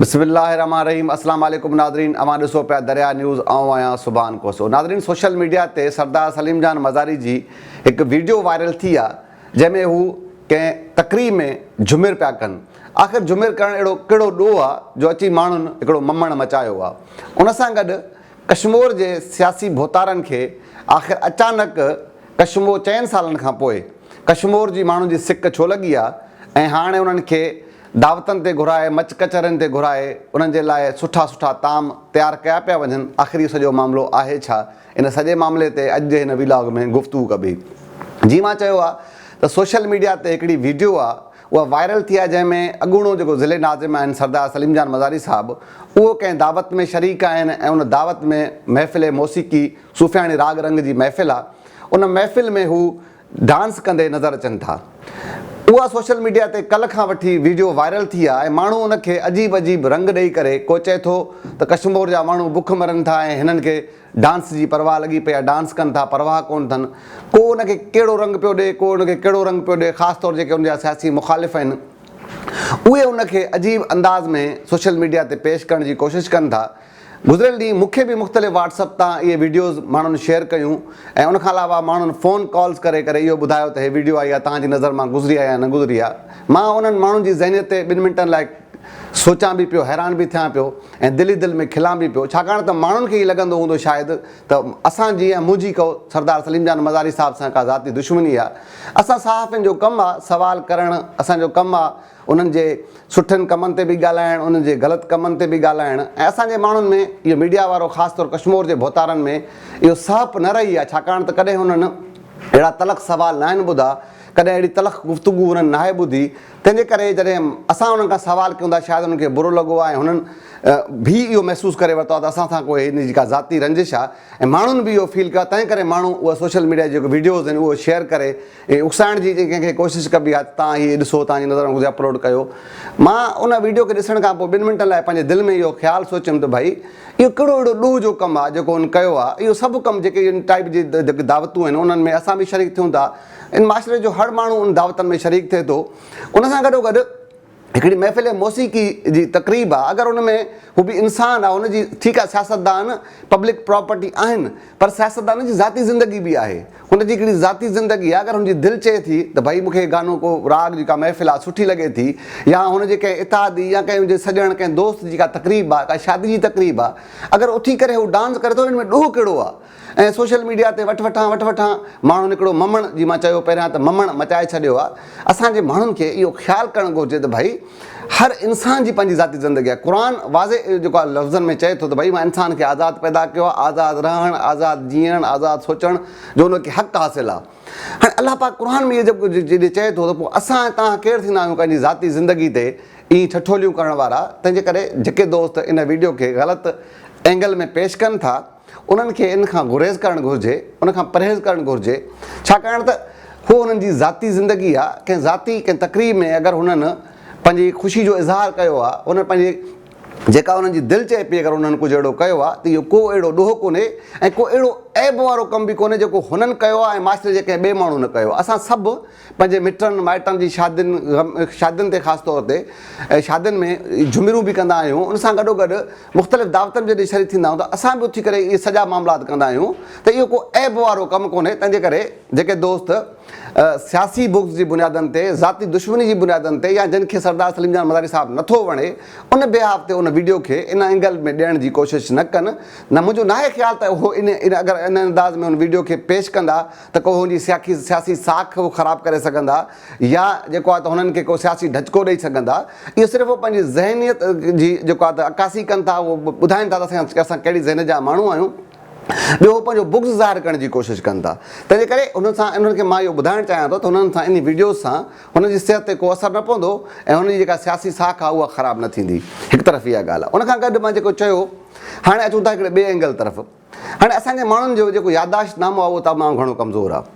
بسم الله الرحمٰن الرحيم اسلام عليڪم ناظرين اوهان ڏسو پيا درياء نيوز آئون آهيان سبحان کوسو ناظرين سوشل ميڊيا تي سردار سليم جان مزاري جي هڪ ويڊيو وائرل ٿي آ جنهن ۾ هو ڪنهن تقريب ۾ جهمر پيا ڪن آخر جهمر ڪرڻ اهڙو ڪهڙو ڏوهه آ جو اچي ماڻهن هڪڙو ممڻ مچايو آ ان سان گڏ ڪشمور جي سياسي ڀوتارن کي آخر اچانڪ ڪشمور چئن سالن کان پوء ڪشمور جي ماڻهن جي سڪ ڇو لڳي آ ۽ هاڻي انهن کي دعوتن تي گهرائي، مچ ڪچهرين تي گهرائي، انهن جي لاء سٺا سٺا طعام تيار ڪيا پيا وڃن، آخر اهو سڄو معاملو آهي ڇا؟ ان سڄي معاملي تي اڄ جي هن ويلاگ ۾ گفتگو ڪبي. جيئن مان چيو آ ته سوشل ميڊيا تي هڪڙي ويڊيو آ اها وائرل ٿي آ جنهن ۾ اڳوڻو جيڪو ضلعي ناظم آهن سردار سليم جان مزاري صاحب اهو ڪنهن دعوت ۾ شريڪ آهن ۽ ان دعوت ۾ محفل موسيقي صوفياڻي راڳ رنگ جي محفل آ ان محفل ۾ هو ڊانس ڪندي نظر اچن ٿا. اها سوشل ميڊيا تي ڪلهه کان وٺي ويڊيو وائرل ٿي آ ۽ ماڻهو ان کي عجيب عجيب رنگ ڏئي ڪري ڪو چئي ٿو ته ڪشمور جا ماڻهو بک مرن ٿا ۽ هنن کي ڊانس جي پرواهه لڳي پئي آ ڊانس ڪن ٿا پرواهه ڪونه اٿن ڪو ان کي ڪهڙو رنگ پيو ڏي ڪو ان کي ڪهڙو رنگ پيو ڏي خاص طور جيڪي ان جا سياسي مخالف آهن اهي ان کي عجيب انداز ۾ سوشل ميڊيا تي پيش ڪرڻ جي ڪوشش ڪن ٿا. گذريل ڏينهن مون کي به مختلف واٽس اپ تان اهي وڊيوز ماڻهن شيئر ڪيون ۽ ان کان علاوه ماڻهن فون ڪالز ڪري ڪري اهو ٻڌايو ته هي وڊيو آئي آهي توهان جي نظر مان گذري آهي يا نه گذري آهي مان انهن ماڻهن جي ذهنيت تي ٻن منٽن لاء سوچان به پيو حيران به ٿيان پيو ۽ دل ئي دل ۾ کلان به پيو ڇاڪاڻ ته ماڻهن کي ائين لڳندو هوندو شايد ته اسان جي ۽ منهنجي ڪو سردار سليم جان مزاري صاحب سان ڪا ذاتي دشمني آهي اسان صحافين جو ڪم آهي سوال ڪرڻ اسان جو ڪم آهي انهن جي سٺن ڪمن تي به ڳالهائڻ، انهن جي غلط ڪمن تي به ڳالهائڻ ۽ اسان جي ماڻهن ۾ اهو ميڊيا وارو خاص طور ڪشمور جي ڀوتارن ۾ اهو سهپ نه رهي آهي ڇاڪاڻ ته ڪڏهن انهن اهڙا تلخ سوال ناهن ٻڌا، ڪڏهن اهڙي تلخ گفتگو انهن ناهي ٻڌي، تنهن جي ڪري جڏهن اسان انهن کان سوال ڪيون ٿا شايد انهن کي برو لڳو آهي ۽ هنن به اهو محسوس ڪري ورتو آهي ته اسان سان ڪو هن جي ڪا ذاتي رنجش آهي ۽ ماڻهن به اهو فيل ڪيو آهي تنهن ڪري ماڻهو اهي سوشل ميڊيا جي جيڪي وڊيوز آهن اهو شيئر ڪري ۽ اڪسائڻ جي ڪنهن کي ڪوشش ڪبي آهي ته توهان هي ڏسو توهان جي نظر ۾ گذري اپلوڊ ڪيو مان ان ويڊيو کي ڏسڻ کان پوء ٻن منٽن لاء پنهنجي دل ۾ اهو خيال سوچيم ته ڀائي اهو ڪهڙو اهڙو ڏوهه جو ڪم آهي جيڪو هن ڪيو آهي اهو سڀ ڪم جيڪي ان ٽائيپ جي جيڪي دعوتون آهن انهن ۾ اسان به شريڪ ٿيون ٿا ان معاشري جو هر ماڻهو ان دعوتن ۾ شريڪ ٿئي ٿو ان سان گڏو گڏ هڪڙي محفل موسيقي جي تقريب آ اگر ان ۾ هو به انسان آ ان جي ٺيڪ آ سياستدان پبلڪ پراپرٽي آهن پر سياستدان جي ذاتي زندگي به آهي هن جي هڪڙي ذاتي زندگي آ اگر هن جي دل چئي ٿي ته ڀئي مونکي گانو ڪو راڳ جي ڪا محفل آ سٺي لڳي ٿي يا هن جي ڪنهن اتحادي يا ڪنهن جي سڄڻ ڪنهن دوست جي ڪا تقريب آ ڪا شادي جي تقريب آ اگر اٿي ڪري هو ڊانس ڪري ٿو ان ۾ ڏوهه ڪهڙو آ ۽ سوشل ميڊيا تي وٺ وٺان وٺ وٺان ماڻهن هڪڙو ممڻ جي مان چيو پهريان ته ممڻ مچائي ڇڏيو آ اسان جي ماڻهن کي اهو خيال ڪرڻ گهرجي ته ڀائي هر انسان جي پنهنجي ذاتي زندگي آ قرآن واضح جيڪو آ لفظن ۾ چئي ٿو ته ڀائي مان انسان کي آزاد پيدا ڪيو آ آزاد رهڻ آزاد جيئڻ آزاد سوچڻ جو ان کي حق حاصل آ هاڻي الله پاڪ قرآن ۾ اهو جڏهن چئي ٿو ته پوء اسان ۽ توهان ڪير ٿيندا آهيون پنهنجي ذاتي زندگي تي ائين ٺٺوليون ڪرڻ وارا تنهن جي ڪري جيڪي دوست ان ويڊيو کي غلط اينگل ۾ پيش ڪن ٿا انهن کي ان کان گريز ڪرڻ گهرجي، ان کان پرهيز ڪرڻ گهرجي، ڇاڪاڻ ته هو انهن جي ذاتي زندگي آ، ڪنهن ذاتي ڪنهن تقريب ۾ اگر هنن پنهنجي خوشي جو اظهار ڪيو آ، هنن پنهنجي جيڪا انهن جي دل چئي پئي اگر انهن ڪجهه اهڙو ڪيو آ ته اهو ڪو اهڙو ڏوهه ڪونهي ۽ ڪو اهڙو عيب وارو ڪم به ڪونهي جيڪو هنن ڪيو آ ۽ معاشري جي ڪنهن ٻئي ماڻهو نه ڪيو آ. اسان سڀ پنهنجي مٽن مائٽن جي شادين غم شادين تي خاص طور تي شادين ۾ جهمرون به ڪندا آهيون ان سان گڏو گڏ مختلف دعوتن ۾ جڏهن شريڪ ٿيندا آهيون ته اسان به اٿي ڪري اهي سڄا معاملات ڪندا آهيون ته اهو ڪو عيب وارو ڪم ڪونهي تنهن جي ڪري جيڪي دوست سياسي بغض جي بنيادن تي ذاتي دشمني جي بنيادن تي يا جن کي سردار سليم جان مزاري صاحب نٿو وڻي ان بيهاف تي ان ويڊيو کي ان اينگل ۾ ڏيڻ جي ڪوشش نه ڪن نه منهنجو ناهي خيال ته اهو ان اگر ان انداز ۾ ان ويڊيو کي پيش ڪندا ته ڪو هن جي سياکي سياسي ساک هو خراب ڪري سگهندا يا جيڪو آهي ته هنن کي ڪو سياسي ڍچڪو ڏئي سگهندا. اهو صرف هو پنهنجي ذهنيت جي جيڪو آهي ته عڪاسي ڪن ٿا، اهو ٻڌائين ٿا ته اسان ڪهڙي ذهنيت جا ماڻهو آهيون. ٻيو هو پنهنجو بغض ظاهر ڪرڻ جي ڪوشش ڪن ٿا. تنهن جي ڪري هنن سان انهن کي مان اهو ٻڌائڻ چاهيان ٿو ته هنن سان انهي وڊيوز سان هنن جي صحت تي ڪو اثر نه پوندو ۽ هنن جي جيڪا سياسي ساک آهي اها خراب نه ٿيندي. هڪ طرف اها ڳالهه آهي. ان کان گڏ مان جيڪو چيو هاڻي اچون ٿا هڪڙي ٻئي اينگل طرف. هاڻي اسان جي ماڻهن جو جيڪو يادداشت نامو آهي اهو تمام گهڻو ڪمزور آهي.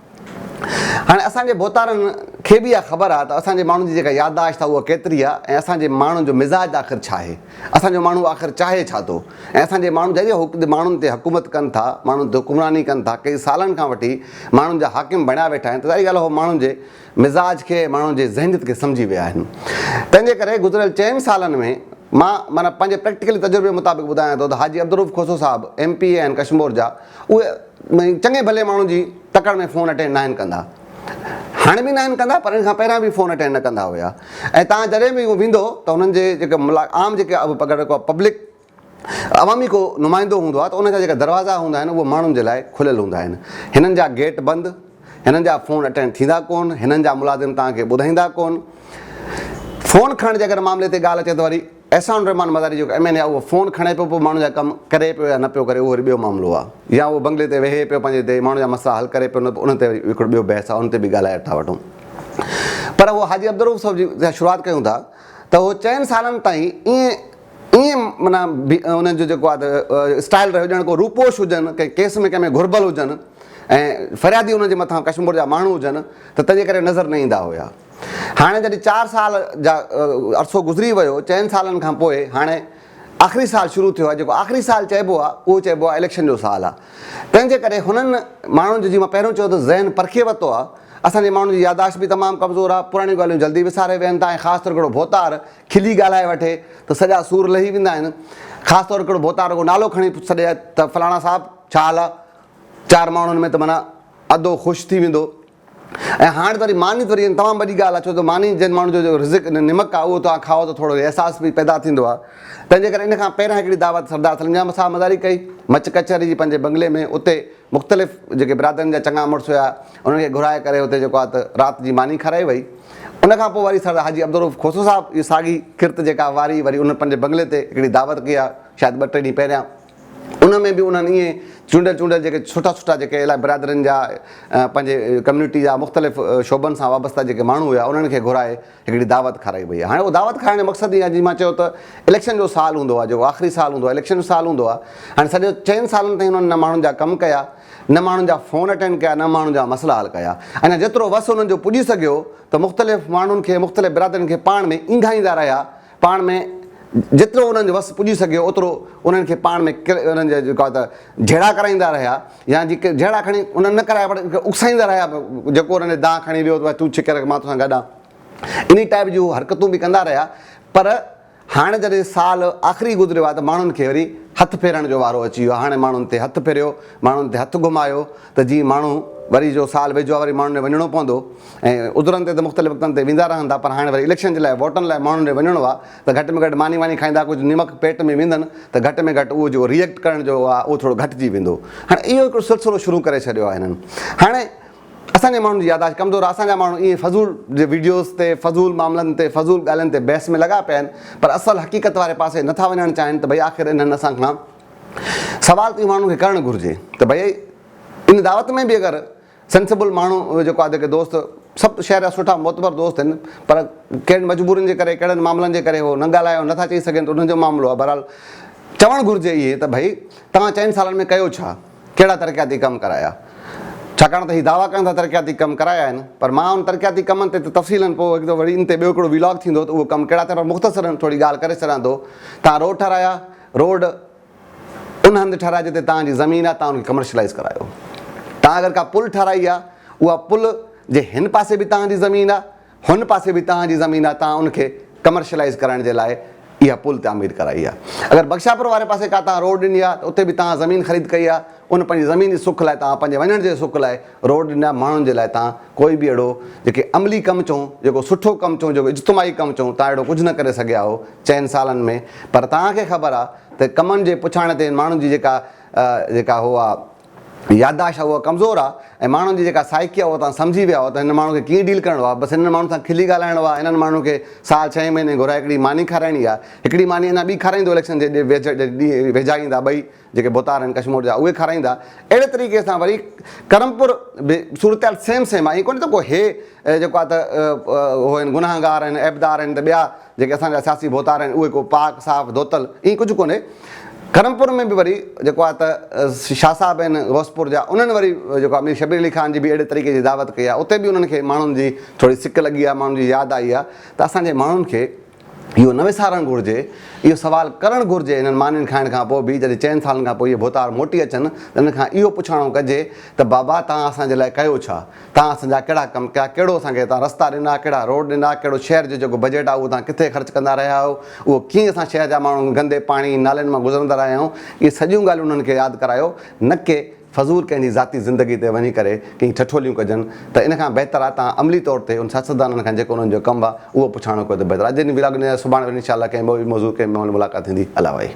هاڻي اسان جي ڀوتارن کي به اها خبر آهي ته اسان جي ماڻهن جي جيڪا يادداشت آهي اها ڪيتري آهي ۽ اسان جي ماڻهن جو مزاج آخر ڇا آهي؟ اسان جو ماڻهو آخر چاهي ڇا ٿو؟ ۽ اسان جي ماڻهو جڏهن ماڻهن تي حڪومت ڪن ٿا، ماڻهن تي حڪمراني ڪن ٿا، ڪئي سالن کان وٺي ماڻهن جا حاڪم بڻيا ويٺا آهن ته ظاهري ڳالهه آهي هو ماڻهن جي مزاج کي ۽ ماڻهن جي ذهنيت کي سمجهي ويا آهن. تنهن جي ڪري گذريل چئن سالن ۾ مان معنيٰ پنهنجي پريڪٽيڪلي تجربي مطابق ٻڌايان ٿو ته حاجي عبدالرؤف کوسو صاحب ايم پي اي آهن ڪشمور جا اهي چڱي ڀلي ماڻهو جي تڪڙ ۾ فون اٽينڊ ناهن ڪندا. هاڻي به ناهن ڪندا پر ان کان پهريان به فون اٽينڊ نه ڪندا هيا ۽ توهان جڏهن به ويندو ته انهن جي جيڪي عام جيڪي اگر ڪو پبلڪ عوامي ڪو نمائندو هوندو آهي ته ان جا جيڪا دروازا هوندا آهن اهي ماڻهن جي لاء کليل هوندا آهن. هنن جا گيٽ بند، هنن جا فون اٽينڊ ٿيندا ڪون، هنن جا ملازم توهان کي ٻڌائيندا ڪون. فون کڻڻ جي اگر معاملي تي ڳالهه اچي ته وري احسان الرحمان مزاري جيڪو ايم اين اي آهي اهو فون کڻي پيو پوء ماڻهن جا ڪم ڪري پيو يا نه پيو ڪري اهو وري ٻيو معاملو آهي يا اهو بنگلي تي ويهي پيو پنهنجي تي ماڻهن جا مسئلا حل ڪري پيو نه پيو ان تي وري هڪڙو ٻيو بحث آهي ان تي به ڳالهائي ٿا وٺون پر اهو حاجي عبدالرؤف صاحب جي شروعات ڪيون ٿا ته اهو چئن سالن تائين ائين ائين معنيٰ انهن جو جيڪو آهي ته اسٽائل رهيو ڄڻ ڪو روپوش هجن ڪنهن ڪيس ۾ ڪنهن ۾ گهربل هجن ۽ فريادي انهن جي مٿان ڪشمور جا ماڻهو هجن ته تنهنجي ڪري نظر نه ايندا هيا. هاڻي جڏهن چار سال جا عرصو گذري ويو چئن سالن کان پوء هاڻي آخري سال شروع ٿيو آهي جيڪو آخري سال چئبو آهي اهو چئبو آهي اليڪشن جو سال آهي تنهن جي ڪري هنن ماڻهن جو جيئن مان پهريون چيو ته ذهن پرکي ورتو آهي اسان جي ماڻهن جي ياداشت به تمام ڪمزور آهي پراڻيون ڳالهيون جلدي وساري ويهن ٿا ۽ خاص طور هڪڙو ڀوتار کلي ڳالهائي وٺي ته سڄا سور لهي ويندا آهن. خاص طور هڪڙو ڀوتار رڳو نالو کڻي سڏي ته فلاڻا صاحب ڇا حال آ؟ چار ماڻهن ۾ ته معنيٰ ادو خوش ٿي ويندو. ۽ هاڻ ته وري ماني ته وري تمام وڏي ڳالهه آ ڇو ته ماني جنهن ماڻهو جو جيڪو رزق نمڪ آ اهو توهان کائو ته ٿورو احساس به پيدا ٿيندو آ. تنهن جي ڪري ان کان پهريان هڪڙي دعوت سردار سليم جان صاحب مزاري ڪئي مچ ڪچهري جي پنهنجي بنگلي ۾ اتي مختلف جيڪي برادرين جا چڱا مڙس هيا انهن کي گهرائي ڪري اتي جيڪو آ ته رات جي ماني کارائي وئي. ان کان پوء وري سردار حاجي عبدالرؤف کوسو صاحب اهي ساڳي ڪرت جيڪا واري وري انهن پنهنجي بنگلي تي هڪڙي دعوت ڪئي آ شايد ٻه ٽي ڏينهن پهريان ان ۾ به انهن ائين چونڊيل چونڊيل جيڪي سٺا سٺا جيڪي الائي برادرين جا پنهنجي ڪميونٽي جا مختلف شعبن سان وابسته جيڪي ماڻهو هيا انهن کي گهرائي هڪڙي دعوت کارائي وئي آ. هاڻي اهو دعوت کارائڻ جو مقصد اهو آ جيئن مان چيو ته اليڪشن جو سال هوندو آ جيڪو آخري سال هوندو آ اليڪشن جو سال هوندو آ هاڻي سڄو چئن سالن تائين انهن نه ماڻهن جا ڪم ڪيا نه ماڻهن جا فون اٽينڊ ڪيا نه ماڻهن جا مسئلا حل ڪيا اڃا جيترو وس انهن جو پڄي سگهيو ته مختلف ماڻهن کي مختلف برادرين کي پاڻ ۾ اينگهائيندا رهيا پاڻ ۾ جيترو انهن جو وس پڄي سگهيو اوترو انهن کي پاڻ ۾ انهن جا جيڪو آهي ته جهيڙا ڪرائيندا رهيا يا جيڪي جهيڙا کڻي انهن نه ڪرايا پر اڪسائيندا رهيا جيڪو انهن جي دانهن کڻي ويو ته تون ڇڪي رک مان توسان گڏ آهيان انهي ٽائيپ جون حرڪتون به ڪندا رهيا پر هاڻي جڏهن سال آخري گذريو آهي ته ماڻهن کي وري هٿ ڦيرڻ جو وارو اچي ويو آهي هاڻي ماڻهن تي هٿ ڦيريو ماڻهن تي هٿ گهمايو ته جيئن ماڻهو وري جو سال ويجهو آهي وري ماڻهن ڏي وڃڻو پوندو ۽ عذرن تي ته مختلف وقتن تي ويندا رهن ٿا پر هاڻي وري اليڪشن جي لاء ووٽن لاء ماڻهن ڏي وڃڻو آهي ته گهٽ ۾ گهٽ ماني واني کائيندا ڪجهه نمڪ پيٽ ۾ ويندن ته گهٽ ۾ گهٽ اهو جيڪو ريئڪٽ ڪرڻ جو آهي اهو ٿورو گهٽجي ويندو هاڻي اهو هڪڙو سلسلو شروع ڪري ڇڏيو آهي هنن هاڻي اسان جي ماڻهن جي ياداشت ڪمزور آهي، اسان جا ماڻهو ائين فضول جي وڊيوز تي، فضول معاملن تي، فضول ڳالهين تي بحث ۾ لڳا پيا آهن پر اصل حقيقت واري پاسي نٿا وڃڻ چاهين ته ڀئي آخر انهن اسان کان سوال ته اهو ماڻهن کي ڪرڻ گهرجي ته ڀئي ان دعوت ۾ به اگر سينسبل ماڻهو جيڪو آهي جيڪي دوست سڀ شهر جا سٺا معتبر دوست آهن پر ڪهڙين مجبورين جي ڪري ڪهڙن معاملن جي ڪري هو نه ڳالهايو نٿا چئي سگهن ته انهن جو معاملو آهي بهرحال چوڻ گهرجي اهي ته ڀئي توهان چئن سالن ۾ ڪيو ڇا؟ ڪهڙا ترقياتي ڪم ڪرايا؟ ڇاڪاڻ ته هي دعويٰ ڪن ٿا ترقياتي ڪم ڪرايا آهن پر مان ان ترقياتي ڪمن تي ته تفصيلن پوء هڪ دفعو وري ان تي ٻيو هڪڙو وي لاگ ٿيندو ته اهو ڪم ڪهڙا ٿيا پر مختصرن ٿوري ڳالهه ڪري ڇڏيان ٿو توهان روڊ ٺهرايا روڊ ان هنڌ ٺهرايا جتي توهان جي زمين آهي توهان ان کي ڪمرشلائيز ڪرايو توهان اگر ڪا پل ٺهرائي آهي اها پل جي هن پاسي به توهان جي زمين آهي هن پاسي به توهان جي زمين آهي، توهان ان کي ڪمرشلائيز ڪرائڻ جي لاء اها پل تعمير ڪرائي آهي. اگر بخشاپور واري پاسي ڪا توهان روڊ ڏني آهي ته اتي به توهان زمين خريد ڪئي آهي، ان پنهنجي زمين جي سک لاء توهان پنهنجي وڃڻ جي سک لاء روڊ ڏنا، ماڻهن جي لاء توهان ڪوئي به اهڙو جيڪي عملي ڪم چئون، جيڪو سٺو ڪم چئون، جيڪو اجتماعي ڪم چئون، توهان اهڙو ڪجهه نه ڪري سگهيا آهو چئن سالن ۾، پر توهان کي خبر آهي ته ڪمن جي پڇاڻي تي ماڻهن جي جيڪا جيڪا هو آهي. يادداشت آهي اها ڪمزور آهي ۽ ماڻهن جي جيڪا سائيڪي آهي اها توهان سمجهي ويا آهيو ته هن ماڻهو کي ڪيئن ڊيل ڪرڻو آهي بس هنن ماڻهن سان کلي ڳالهائڻو آهي هنن ماڻهن کي سال ڇهين مهيني گهرائي هڪڙي ماني کارائڻي آهي هڪڙي ماني اڃا ٻي کارائيندو اليڪشن جي ڏينهن ويجها ايندا ٻئي جيڪي ڀوتار آهن ڪشمور جا اهي کارائيندا اهڙي طريقي سان وري ڪرمپور به صورتحال سيم سيم آهي ائين ڪونهي ته ڪو هي جيڪو آهي ته هو آهن گناهگار آهن عيبدار آهن ته ٻيا جيڪي اسان جا سياسي ڀوتار آهن اهي ڪو پاڪ صاف ڌوتل ائين ڪجهه ڪونهي. ڪرمپور ۾ به وري جيڪو آهي ته شاهه صاحب آهن غوثپور جا انهن وري جيڪو آهي مير شبير علي خان جي به اهڙي طريقي جي دعوت ڪئي آهي اتي به انهن کي ماڻهن جي ٿوري سڪ لڳي آهي ماڻهن جي ياد آئي آهي ته اسان جي ماڻهن کي اهو نه وسارڻ گهرجي، اهو سوال ڪرڻ گهرجي انهن مانين کائڻ کان پوء به جڏهن چئن سالن کان پوء اهي ڀوتار موٽي اچن ته انهن کان اهو پڇاڻو ڪجي ته بابا توهان اسان جي لاء ڪيو ڇا؟ توهان اسان جا ڪهڙا ڪم ڪيا؟ ڪهڙو اسان کي توهان رستا ڏنا؟ ڪهڙا روڊ ڏنا؟ ڪهڙو شهر جو جيڪو بجيٽ آهي اهو توهان ڪٿي خرچ ڪندا رهيا آهيو؟ اهو ڪيئن اسان شهر جا ماڻهو گندي پاڻي نالين مان گذرندا رهيا آهيون؟ اهي سڄيون ڳالهيون انهن کي ياد ڪرايو نه ڪي فضول ڪنهن جي ذاتي زندگي تي وڃي ڪري ڪي ٺٺوليون ڪجن ته ان کان بهتر آهي توهان عملي طور تي ان سياستدانن کان جيڪو انهن جو ڪم آهي اهو پڇاڻو ڪيو ته بهتر آهي. اڄ جي ولاگ سڀاڻي وري انشاء الله ڪنهن ٻئي موضوع ڪنهن ٻئي مهل ملاقات ٿيندي الله واهي.